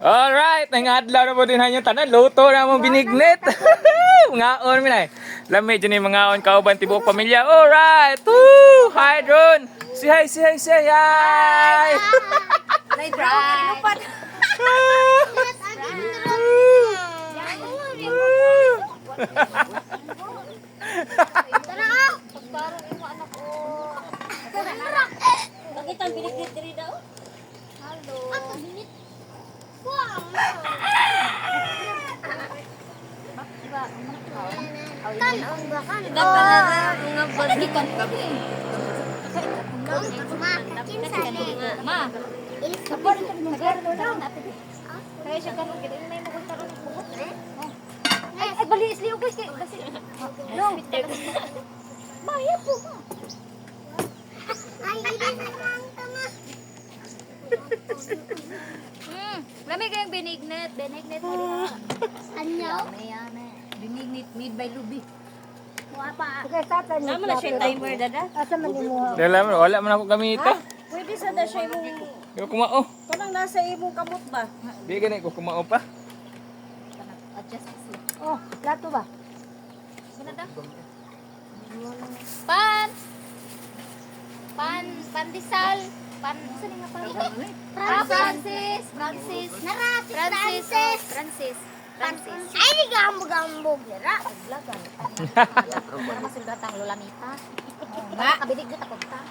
Alright, ang adlaw na po din hanyo tanan luto na mo binignit. Ngaon mi nay. Lami jud ni mangaon kauban tibuok pamilya. Alright. Woo! Hi drone. Say hi, say hi, say hi. Bakit ang binigit diri daw? Hello. Kanon ba kanon? Mga balikan kami. Ma, Ma, kaya siya karon kay may mo karon bugot. Ay, ay bali isli og guys kay kasi. No. Maya po ma. Ay, ilis ang tama. Lami kayong binignit, binignit. Anyo? Binignit made by Lubi. Wapa. Nama na siya timer dada. Dala man, wala man ako gamita. Pwede sa da siya imong Di ko kumao. kanang nasa imong kamot ba? Di gani ko kumao pa. Adjust kasi. Oh, plato ba? Pan. Pan pandesal. Pan saan nga pan? Ah, Francis, Francis. Nara, si Francis. Francis. Francis. Francis. Ay, di gambog-gambog. Ra. Para masuldat ang lolamita. Ba, kabilig ako ta.